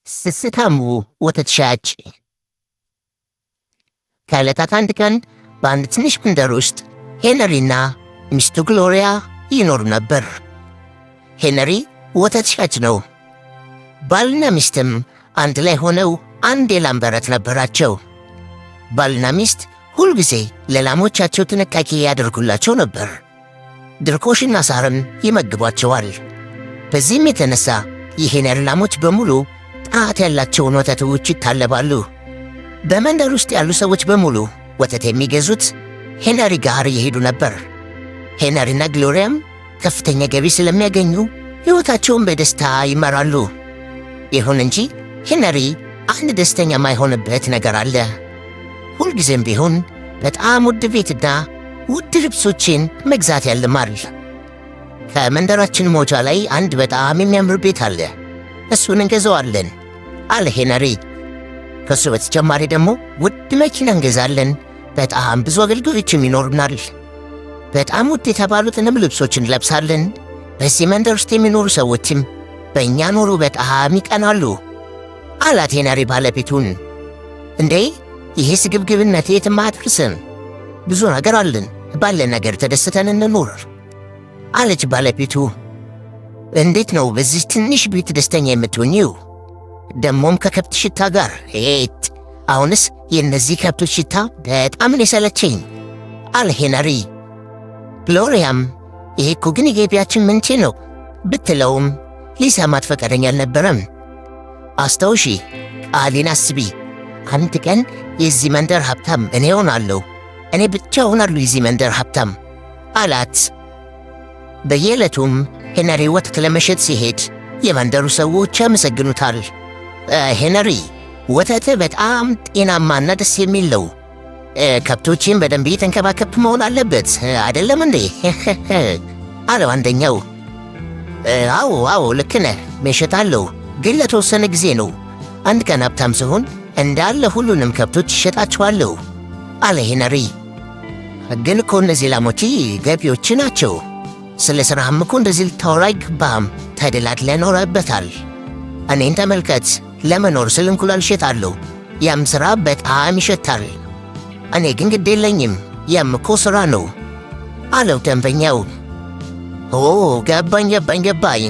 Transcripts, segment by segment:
ስስታሙ ወተት ሻጭ። ከዕለታት አንድ ቀን በአንድ ትንሽ መንደር ውስጥ ሄነሪና ሚስቱ ግሎሪያ ይኖሩ ነበር። ሄነሪ ወተት ሻጭ ነው። ባልና ሚስትም አንድ ላይ ሆነው አንድ የላም በረት ነበራቸው። ባልና ሚስት ሁልጊዜ ለላሞቻቸው ጥንቃቄ ያደርጉላቸው ነበር። ድርቆሽና ሳርም ይመግቧቸዋል። በዚህም የተነሳ የሄነሪ ላሞች በሙሉ ጥራት ያላቸውን ወተቶች ይታለባሉ። በመንደር ውስጥ ያሉ ሰዎች በሙሉ ወተት የሚገዙት ሄነሪ ጋር እየሄዱ ነበር። ሄነሪና ግሎሪያም ከፍተኛ ገቢ ስለሚያገኙ ሕይወታቸውን በደስታ ይመራሉ። ይሁን እንጂ ሄነሪ አንድ ደስተኛ የማይሆንበት ነገር አለ። ሁልጊዜም ቢሆን በጣም ውድ ቤትና ውድ ልብሶችን መግዛት ያልማል። ከመንደራችን መውጫ ላይ አንድ በጣም የሚያምር ቤት አለ፣ እሱን እንገዛዋለን አለ ሄነሪ። ከእሱ በተጨማሪ ደግሞ ውድ መኪና እንገዛለን። በጣም ብዙ አገልጋዮችም ይኖሩናል። በጣም ውድ የተባሉትንም ልብሶች እንለብሳለን። በዚህ መንደር ውስጥ የሚኖሩ ሰዎችም በእኛ ኑሮ በጣም ይቀናሉ አላት ሄነሪ ባለቤቱን። እንዴ፣ ይሄ ስግብግብነት የትም አያደርስም። ብዙ ነገር አለን፣ ባለን ነገር ተደስተን እንኑር አለች ባለቤቱ። እንዴት ነው በዚህ ትንሽ ቤት ደስተኛ የምትሆኚው? ደሞም ከከብት ሽታ ጋር ሄት። አሁንስ የእነዚህ ከብቶች ሽታ በጣም ነው የሰለቸኝ አለ ሄነሪ። ግሎሪያም ይሄ እኮ ግን የገቢያችን ምንጭ ነው ብትለውም ሊሰማት ፈቃደኛ አልነበረም። አስታውሺ፣ ቃሌን አስቢ፣ አንድ ቀን የዚህ መንደር ሀብታም እኔ እሆናለሁ፣ እኔ ብቻ እሆናለሁ የዚህ መንደር ሀብታም አላት። በየዕለቱም ሄነሪ ወተት ለመሸጥ ሲሄድ የመንደሩ ሰዎች ያመሰግኑታል። ሄነሪ፣ ወተትህ በጣም ጤናማና ደስ የሚል ነው። ከብቶችን በደንብ እየተንከባከብክ መሆን አለበት አይደለም እንዴ? አለው አንደኛው። አዎ አዎ፣ ልክ ነህ፣ እሸጣለሁ፣ ግን ለተወሰነ ጊዜ ነው። አንድ ቀን ሀብታም ስሆን እንዳለ ሁሉንም ከብቶች እሸጣቸዋለሁ አለ ሄነሪ። ግን እኮ እነዚህ ላሞች ገቢዎች ናቸው። ስለ ሥራህም እኮ እንደዚህ ልታወራ አይገባህም። ተደላድለህ ኖረህበታል። እኔን ተመልከት፣ ለመኖር ስል እንቁላል እሸጣለሁ። ያም ሥራ በጣም ይሸታል። እኔ ግን ግድ የለኝም፣ ያም እኮ ሥራ ነው አለው ደንበኛው። ኦ፣ ገባኝ ገባኝ ገባኝ።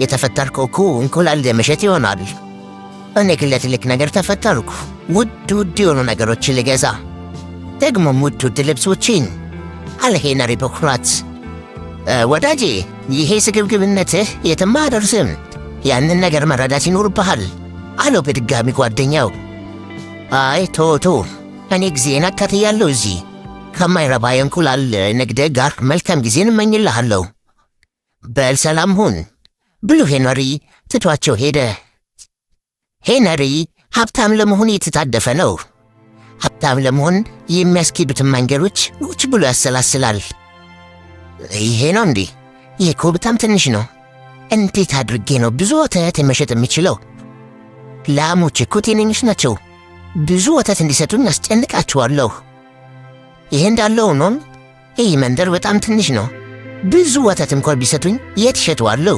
የተፈጠርከው እኮ እንቁላል ለመሸጥ ይሆናል። እኔ ግን ለትልቅ ነገር ተፈጠርኩ። ውድ ውድ የሆኑ ነገሮችን ልገዛ፣ ደግሞም ውድ ውድ ልብሶችን አለ ሄነሪ በኩራት። ወዳጄ፣ ይሄ ስግብግብነትህ የትም አያደርስም። ያንን ነገር መረዳት ይኖርብሃል አለው በድጋሚ ጓደኛው። አይ ቶ ቶ፣ እኔ ጊዜን አካትያለሁ እዚህ ከማይረባ የእንቁላል ንግድ ጋር። መልካም ጊዜን እመኝልሃለሁ። በል ሰላም ሁን ብሎ ሄነሪ ትቷቸው ሄደ። ሄነሪ ሀብታም ለመሆን እየተጣደፈ ነው። ሀብታም ለመሆን የሚያስኬዱትን መንገዶች ቁጭ ብሎ ያሰላስላል። ይሄ ነው እንዲህ? ይህ እኮ በጣም ትንሽ ነው። እንዴት አድርጌ ነው ብዙ ወተት መሸጥ የምችለው? ላሞች እኮ ትንንሽ ናቸው። ብዙ ወተት እንዲሰጡኝ አስጨንቃቸዋለሁ። ይሄ እንዳለ ሆኖም ይህ መንደር በጣም ትንሽ ነው። ብዙ ወተት እንኳን ቢሰጡኝ የት እሸጠዋለሁ?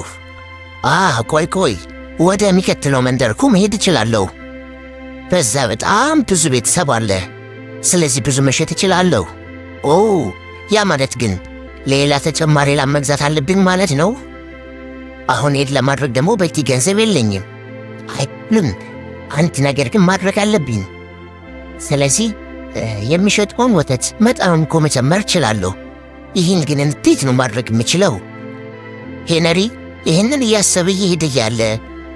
ቆይ ቆይ፣ ወደሚቀጥለው መንደር እኮ መሄድ እችላለሁ። በዛ በጣም ብዙ ቤተሰብ አለ። ስለዚህ ብዙ መሸጥ እችላለሁ። ኦ፣ ያ ማለት ግን ሌላ ተጨማሪ ላም መግዛት አለብኝ ማለት ነው። አሁን ይሄን ለማድረግ ደግሞ በቂ ገንዘብ የለኝም። አይልም፣ አንድ ነገር ግን ማድረግ አለብኝ። ስለዚህ የሚሸጠውን ወተት መጠኑን እኮ መጨመር እችላለሁ። ይህን ግን እንዴት ነው ማድረግ የምችለው? ሄነሪ ይህንን እያሰበ እየሄደ እያለ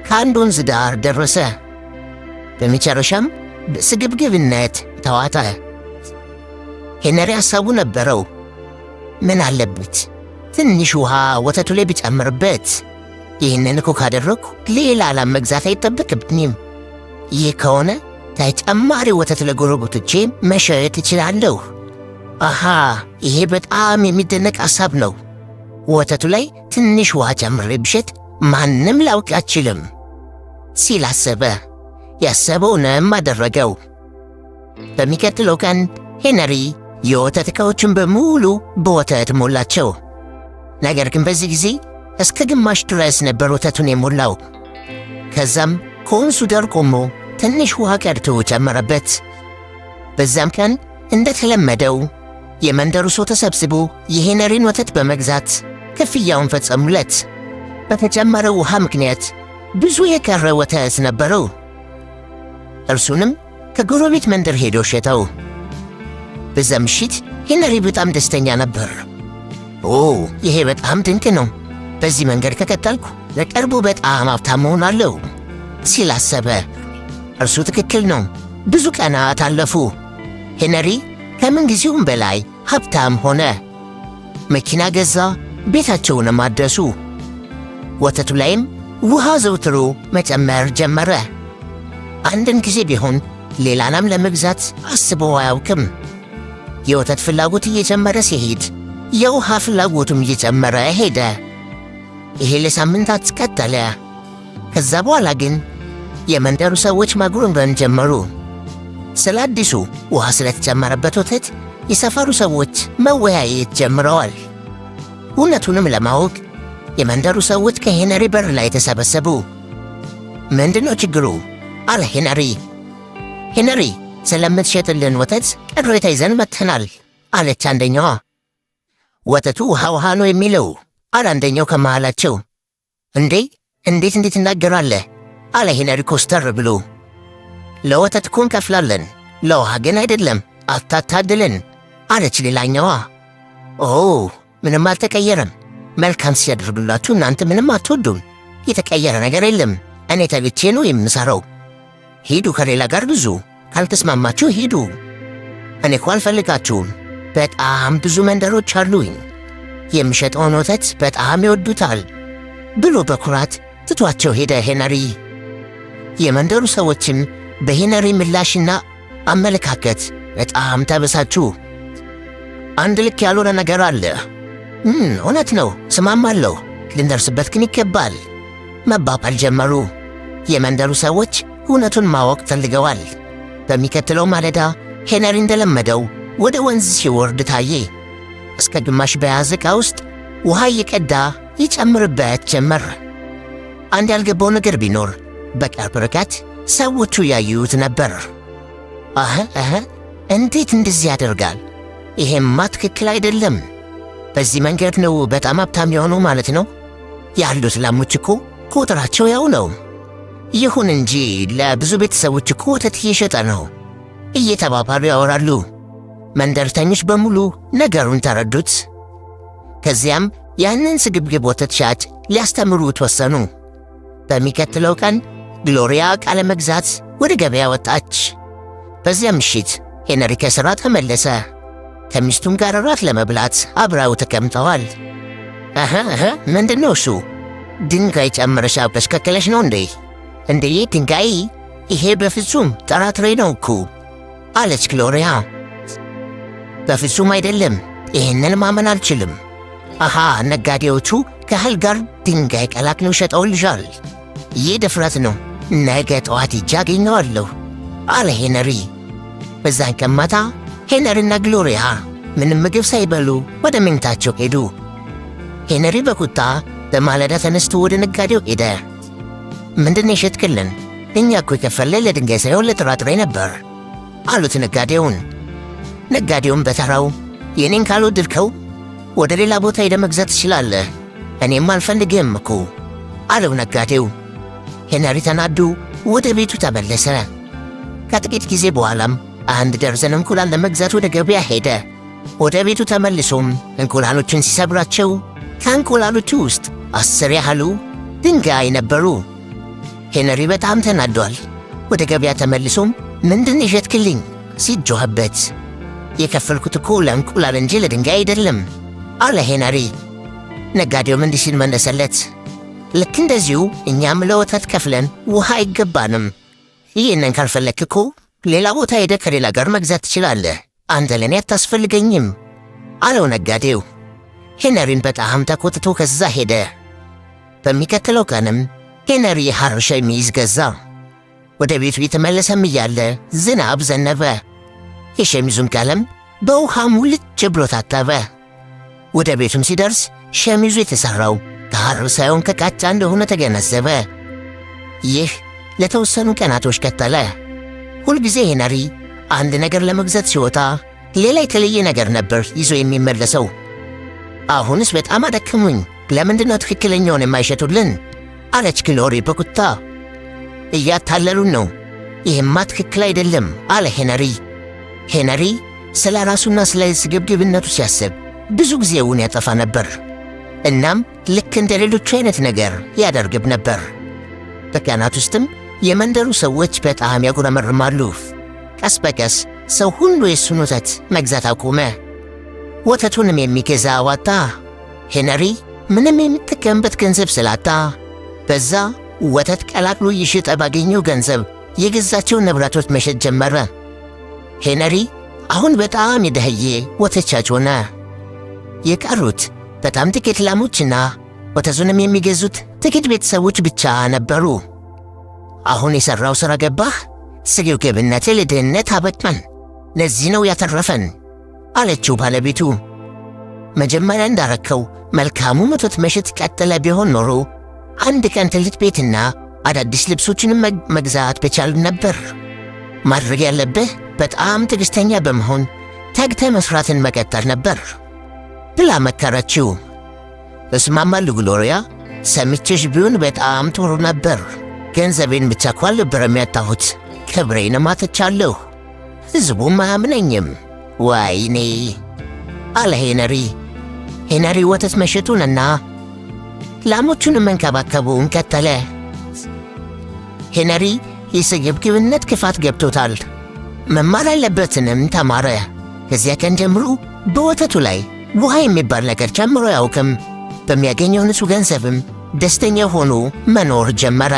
ከአንድ ወንዝ ዳር ደረሰ። በመጨረሻም በስግብግብነት ተዋጠ። ሄነሪ ሐሳቡ ነበረው። ምን አለበት ትንሽ ውሃ ወተቱ ላይ ብጨምርበት? ይህንን እኮ ካደረግኩ ሌላ ላም መግዛት አይጠበቅብኝም። ይህ ከሆነ ተጨማሪ ወተት ለጎረቤቶቼ መሸጥ እችላለሁ። አሃ፣ ይሄ በጣም የሚደነቅ ሐሳብ ነው። ወተቱ ላይ ትንሽ ውሃ ጨምሬ ብሸጥ ማንም ሊያውቅ አይችልም ሲል አሰበ። ያሰበውንም አደረገው። በሚቀጥለው ቀን ሄነሪ የወተት ዕቃዎችን በሙሉ በወተት ሞላቸው። ነገር ግን በዚህ ጊዜ እስከ ግማሽ ድረስ ነበር ወተቱን የሞላው። ከዛም ከወንዙ ዳር ቆሞ ትንሽ ውሃ ቀድቶ ጨመረበት። በዛም ቀን እንደተለመደው የመንደሩ ሰው ተሰብስቦ የሄነሪን ወተት በመግዛት ክፍያውን ፈጸሙለት። በተጨመረው ውሃ ምክንያት ብዙ የቀረ ወተት ነበረው። እርሱንም ከጎረቤት መንደር ሄዶ ሸጠው። በዛ ምሽት ሄነሪ በጣም ደስተኛ ነበር። "ኦ፣ ይሄ በጣም ድንቅ ነው። በዚህ መንገድ ከቀጠልኩ በቅርቡ በጣም ሀብታም እሆናለሁ" ሲል አሰበ። እርሱ ትክክል ነው። ብዙ ቀናት አለፉ። ሄነሪ ከምንጊዜውም በላይ ሀብታም ሆነ። መኪና ገዛ፣ ቤታቸውንም አደሱ። ወተቱ ላይም ውሃ ዘውትሮ መጨመር ጀመረ። አንድን ጊዜ ቢሆን ሌላ ላም ለመግዛት አስቦ አያውቅም። የወተት ፍላጎት እየጨመረ ሲሄድ የውሃ ፍላጎቱም እየጨመረ ሄደ። ይሄ ለሳምንታት ቀጠለ። ከዛ በኋላ ግን የመንደሩ ሰዎች ማጉረምረም ጀመሩ። ስለ አዲሱ ውሃ ስለተጨመረበት ወተት የሰፈሩ ሰዎች መወያየት ጀምረዋል። እውነቱንም ለማወቅ የመንደሩ ሰዎች ከሄነሪ በር ላይ ተሰበሰቡ። "ምንድነው ችግሩ?" አለ ሄነሪ። "ሄነሪ፣ ስለምትሸጥልን ወተት ቅሬታ ይዘን መጥተናል" አለች አንደኛዋ። "ወተቱ ውሃ ውሃ ነው የሚለው" አለ አንደኛው ከመሃላቸው። "እንዴ፣ እንዴት እንዴት እናገራለህ?" አለ ሄነሪ ኮስተር ብሎ። "ለወተት እኮ እንከፍላለን፣ ለውሃ ግን አይደለም፣ አታታድልን" አለች ሌላኛዋ። "ኦ፣ ምንም አልተቀየረም። መልካም ሲያደርግላችሁ እናንተ ምንም አትወዱም። የተቀየረ ነገር የለም። እኔ ተግቼ ነው የምሰራው። ሂዱ፣ ከሌላ ጋር ግዙ። ካልተስማማችሁ ሂዱ። እኔ እኮ አልፈልጋችሁም። በጣም ብዙ መንደሮች አሉኝ። የምሸጠውን ወተት በጣም ይወዱታል" ብሎ በኩራት ትቷቸው ሄደ ሄነሪ። የመንደሩ ሰዎችም በሄነሪ ምላሽና አመለካከት በጣም ተበሳጩ። "አንድ ልክ ያልሆነ ነገር አለ። እውነት ነው፣ እስማማለሁ። ልንደርስበት ግን ይገባል" መባባል ጀመሩ። የመንደሩ ሰዎች እውነቱን ማወቅ ፈልገዋል። በሚከተለው ማለዳ ሄነሪ እንደለመደው ወደ ወንዝ ሲወርድ ታየ። እስከ ግማሽ በያዘ ዕቃ ውስጥ ውሃ እየቀዳ ይጨምርበት ጀመር። አንድ ያልገባው ነገር ቢኖር በቅርብ ርቀት ሰዎቹ ያዩት ነበር። "አህ አህ፣ እንዴት እንደዚህ ያደርጋል? ይሄማ ትክክል አይደለም። በዚህ መንገድ ነው በጣም ሀብታም የሆነው ማለት ነው። ያሉት ላሞች እኮ ቁጥራቸው ያው ነው። ይሁን እንጂ ለብዙ ቤተሰቦች እኮ ወተት እየሸጠ ነው" እየተባባሉ ያወራሉ። መንደርተኞች በሙሉ ነገሩን ተረዱት። ከዚያም ያንን ስግብግብ ወተት ሻጭ ሊያስተምሩት ወሰኑ። በሚቀጥለው ቀን ግሎሪያ ዕቃ ለመግዛት ወደ ገበያ ወጣች። በዚያ ምሽት ሄነሪ ከሥራ ተመለሰ። ከሚስቱም ጋር እራት ለመብላት አብረው ተቀምጠዋል። "እህ እህ፣ ምንድን ነው እሱ? ድንጋይ ጨምረሽ አብረሽ ቀቅለሽ ነው እንዴ?" "እንዴ፣ ድንጋይ? ይሄ በፍጹም ጥራጥሬ ነው እኮ" አለች ግሎሪያ። "በፍጹም አይደለም፣ ይህንን ማመን አልችልም። አሃ፣ ነጋዴዎቹ ከእህል ጋር ድንጋይ ቀላቅለው ሸጠውልሻል። ይህ ድፍረት ነው። ነገ ጠዋት ሄጄ አገኘዋለሁ" አለ ሄነሪ። በዛን ቀን ማታ ሄነሪና ግሎሪያ ምንም ምግብ ሳይበሉ ወደ መኝታቸው ሄዱ። ሄነሪ በቁጣ በማለዳ ተነስቶ ወደ ነጋዴው ሄደ። "ምንድን የሸጥክልን? እኛ እኮ የከፈልነው ለድንጋይ ሳይሆን ለጥራጥሬ ነበር" አሉት ነጋዴውን። ነጋዴውም በተራው "የኔን ካልወደድከው ወደ ሌላ ቦታ ሄደህ መግዛት ትችላለህ፣ እኔም አልፈልግህም እኮ" አለው ነጋዴው። ሄነሪ ተናዶ ወደ ቤቱ ተመለሰ። ከጥቂት ጊዜ በኋላም አንድ ደርዘን እንቁላል ለመግዛት ወደ ገበያ ሄደ። ወደ ቤቱ ተመልሶም እንቁላሎችን ሲሰብራቸው ከእንቁላሎቹ ውስጥ 10 ያህሉ ድንጋይ ነበሩ። ሄነሪ በጣም ተናዷል። ወደ ገበያ ተመልሶም "ምንድን የሸጥክልኝ?" ሲል ጮኸበት። "የከፈልኩት እኮ ለእንቁላል እንጂ ለድንጋይ አይደለም" አለ ሄነሪ። ነጋዴውም እንዲህ ሲል መለሰለት፣ "ልክ እንደዚሁ እኛም ለወተት ከፍለን ውሃ አይገባንም። ይህንን ካልፈለግክ እኮ ሌላ ቦታ ሄደህ ከሌላ ጋር መግዛት ትችላለህ። አንተ ለእኔ አታስፈልገኝም" አለው ነጋዴው። ሄነሪን በጣም ተቆጥቶ ከዛ ሄደ። በሚቀጥለው ቀንም ሄነሪ የሐር ሸሚዝ ገዛ። ወደ ቤቱ የተመለሰም እያለ ዝናብ ዘነበ። የሸሚዙን ቀለም በውሃ ሙልጭ ብሎ ታጠበ። ወደ ቤቱም ሲደርስ ሸሚዙ የተሠራው ከሐር ሳይሆን ከቃጫ እንደሆነ ተገነዘበ። ይህ ለተወሰኑ ቀናቶች ቀጠለ። ሁልጊዜ ሄነሪ አንድ ነገር ለመግዛት ሲወጣ ሌላ የተለየ ነገር ነበር ይዞ የሚመለሰው። አሁንስ በጣም አደከሙኝ፣ ለምንድን ነው ትክክለኛውን የማይሸጡልን? አለች ግሎሪ በቁጣ። እያታለሉን ነው፣ ይህማ ትክክል አይደለም አለ ሄነሪ። ሄነሪ ስለ ራሱና ስለ ስግብግብነቱ ሲያስብ ብዙ ጊዜውን ያጠፋ ነበር። እናም ልክ እንደ ሌሎቹ አይነት ነገር ያደርግብ ነበር። በቀናት ውስጥም የመንደሩ ሰዎች በጣም ያጉረመርማሉ። ቀስ በቀስ ሰው ሁሉ የሱን ወተት መግዛት አቆመ። ወተቱንም የሚገዛ አዋጣ። ሄነሪ ምንም የሚጠቀምበት ገንዘብ ስላጣ በዛ ወተት ቀላቅሎ እየሸጠ ባገኘው ገንዘብ የገዛቸውን ንብረቶች መሸጥ ጀመረ። ሄነሪ አሁን በጣም የደኸየ ወተት ሻጭ ሆነ። የቀሩት በጣም ጥቂት ላሞችና ወተቱንም የሚገዙት ጥቂት ቤተሰቦች ብቻ ነበሩ። አሁን የሠራው ሥራ ገባህ? ስግብግብነት ለድህነት አበቃን፣ ለዚህ ነው ያተረፈን አለችው ባለቤቱ። መጀመሪያ እንዳረከው መልካሙ ወተት መሸጥ ቀጥለ ቢሆን ኖሮ አንድ ቀን ትልቅ ቤትና አዳዲስ ልብሶችንም መግዛት በቻልን ነበር። ማድረግ ያለብህ በጣም ትዕግሥተኛ በመሆን ተግተህ መሥራትን መቀጠል ነበር ብላ መከረችው። እስማማለሁ ግሎሪያ፣ ሰምቼሽ ቢሆን በጣም ጥሩ ነበር። ገንዘቤን ብቻ እኮ አልነበረም ያጣሁት፣ ክብሬንም አጥቻለሁ። ሕዝቡም አያምነኝም። ወይኔ አለ ሄነሪ። ሄነሪ ወተት መሸጡንና ላሞቹን መንከባከቡን ቀጠለ። ሄነሪ የስግብግብነት ክፋት ገብቶታል። መማር ያለበትንም ተማረ። ከዚያ ቀን ጀምሮ በወተቱ ላይ ውሃ የሚባል ነገር ጨምሮ አያውቅም። በሚያገኘው ንጹሕ ገንዘብም ደስተኛ ሆኖ መኖር ጀመረ።